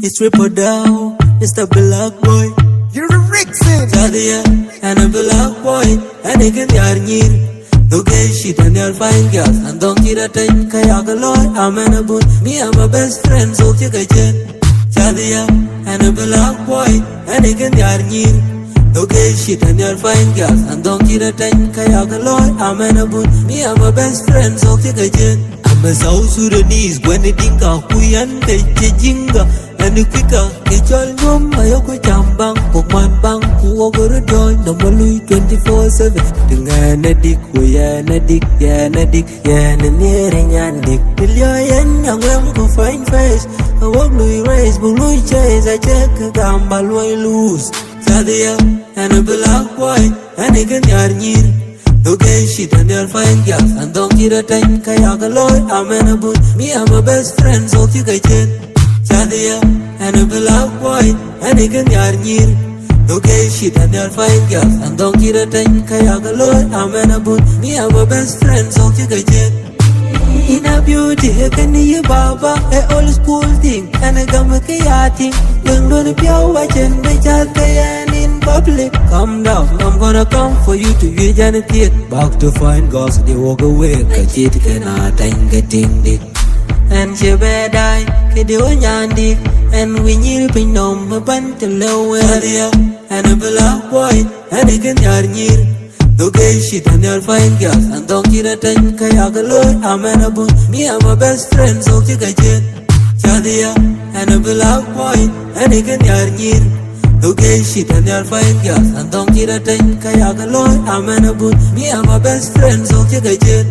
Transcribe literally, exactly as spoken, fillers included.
It's Triple Down, Mister Black Boy. You're a Rickson. Tell ya, and a Black Boy, and he can yar nyir. No gay shit and your fine girls, and don't get a ten kayak a loy, I'm an a boon. Me and my best friend, so take a jet. Tell ya, and a Black Boy, and he can yar nyir. No gay shit and your fine girls, and don't get a ten kayak a loy, I'm an a boon. Me and my best friend, so take a jet. I'm a South Sudanese, when the dinka, kuyan, kajinga, and the quicker, it's all room, I go jam bang, cook man bang, who over the joint, no more lui twenty-four seven. The man a dick, we are a dick, yeah, a dick, yeah, and the near and yan dick. Million, and I'm going to find face. I walk Louis Race, but Louis Chase, I check a gamble, why lose? Sadia, and a Black Boy, and he can yar nyir. No gay shit and your fine girls, and don't get a ten kayak a loy, I'm an a boon. Me and my best friend, so take a jet. Sadia, and a Black Boy, and he can yar nyir. No gay shit and your fine girls, and don't get a ten kayak a loy, I'm an a boon. Me and my best friend, so take a jet. In a beauty, he can you baba, a old school thing, and a gamma kayating. When don't be a watch and be chat and in public. Calm down, I'm gonna come for you to you, Janet. Back to fine girls, they walk away. Kachit kena tang getting dick. And she bed die, kidi wanyandi, and we need to be no, but to low. And a Black Boy, and he can yar nyir. No gay shit and your fine girls, and don't get a ten kayak a loy, I'm an a boon. Me and my best friend, so take a jet. Sadia, and a Black Boy, and he can yar nyir. No gay shit and your fine girls, and don't get a ten kayak a loy, I'm an a boon. Me and my best friend, so take a jet.